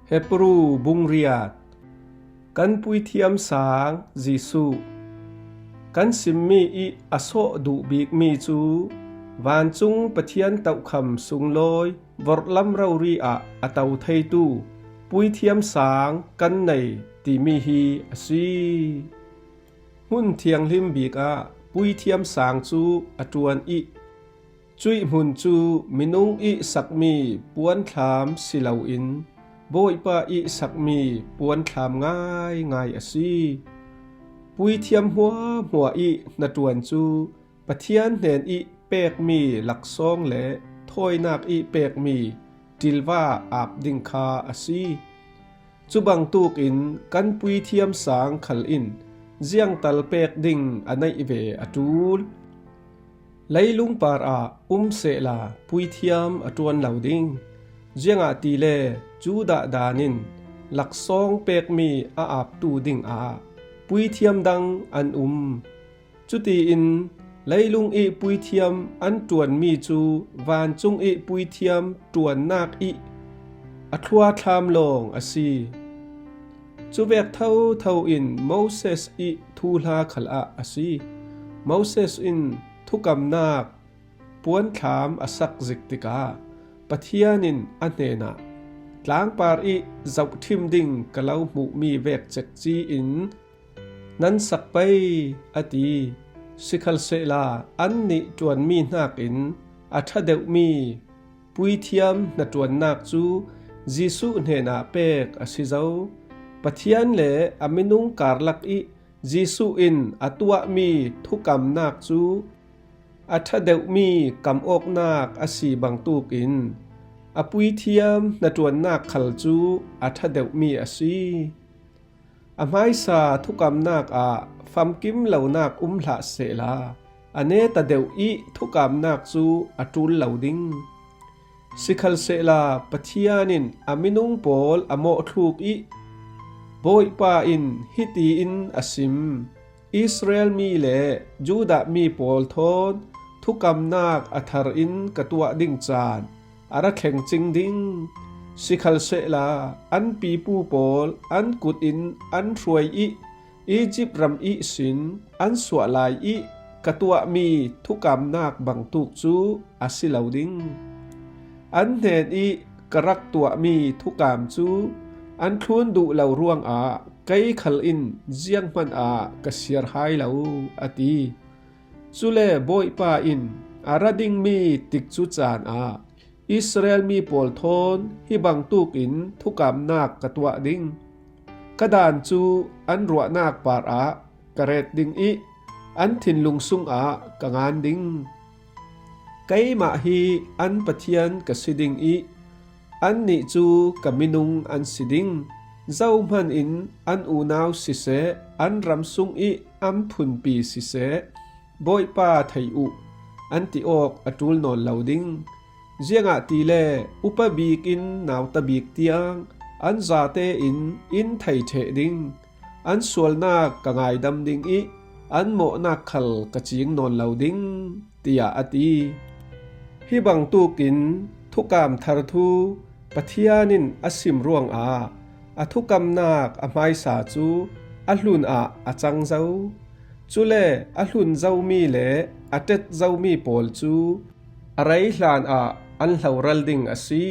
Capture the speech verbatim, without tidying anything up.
Hebru bung riat. Kan puithiam sang Jesuh. Kan simmi ih a sawh duh bikmi cu vancung Pathian tohkham sunglawi vorhlam rori ah a to theitu puithiam sang kan nei timi hi a si. Hmun thianghlim bik ah puithiam sang cu a ṭuan ih, cuih hmun cu minung ih sakmi puanthlam si loin Bawipa ih sakmi puanthlam ngaingai a si. Puithiam hmuahhmuah ih hnaṭuan cu Pathian hnen ih pekmi laksawng le thawinak ih pekmi ṭilva ap ding kha a si. Cu bangtuk in kan puithiam sang khal in ziangtal pek ding a neih ve a ṭul. Leilung par ah um sehla puithiam a ṭuan lo ding. Ziangahtile Judah dan in laksawng pekmi a aptu dingah puithiam dang an um. Cutiin leilung ih puithiam an ṭuanmi cu vancung ih puithiam ṭuannak ih a thluathlam lawng a si. Cuvek thotho in Moses ih thuhla khal ah a si. Moses in thukamnak puanthlam a sak zik tikah Pathian in a hnenah, "Tlangpar ih zohṭhim ding ka lo hmuhmi vek cekci in nan sak pei," a ti. Sikhalsehla annih ṭuanmi hnakin a ṭha deuhmi puithiam hnaṭuannak cu Jesuh hnenah pek a si zo. Pathian le a minung karlak ih Jesuh in a tuahmi thukamnak cu a ṭha deuhmi kamawknak a si bangtuk in a puithiam hnaṭuannak khal cu a ṭha deuhmi a si. A hmaisa thukamnak ah famkim lonak um hlah sehla a neta deuh ih thukamnak cu a ṭul lo ding. Sikhalsehla Pathian in a minung pawl a mawhthluk ih Bawipa in hitiin a sim, "Israel mi le Judah mi pawl thawn thukamnak a thar in ka tuah ding caan a ra thleng cing ding. Sikhalsehla an pipu pawl an kut in an hruai ih Izipt ram ihsin an suah lai ih ka tuahmi thukamnak bangtuk cu a si lo ding. An hnen ih ka rak tuahmi thukam cu an thlun duh lo ruangah kei khal in zianghman ah ka siar hai lo," a ti. Cule Bawipa in a ra dingmi tikcu caan ah Israel mi pawl thawn hi bangtuk in thukamnak ka tuah ding. Ka dan cu an ruahnak par ah ka ret ding ih an thinlung sungah ka ngan ding. Keimah hi an Pathian ka si ding ih annih cu ka minung an si ding. Zohman in an unau siseh, an ram sung ih an phunpi siseh, "Bawipa thei uh," an ti awk a ṭul nawn lo ding. Ziangahtile upa bik in nauta bik tiang an zate in in thei ṭheh ding. An sualnak ka ngaidam ding ih an mawhnak khal ka cing nawn lo ding, tiah a ti. Hi bangtuk in thukam thar thu Pathian in a sim ruangah a thukamnak a hmaisa cu a hlun ah a cang zo. Cule a hlun zomi le a ṭet zomi pawl cu a rei hlan ah an hloral ding a si.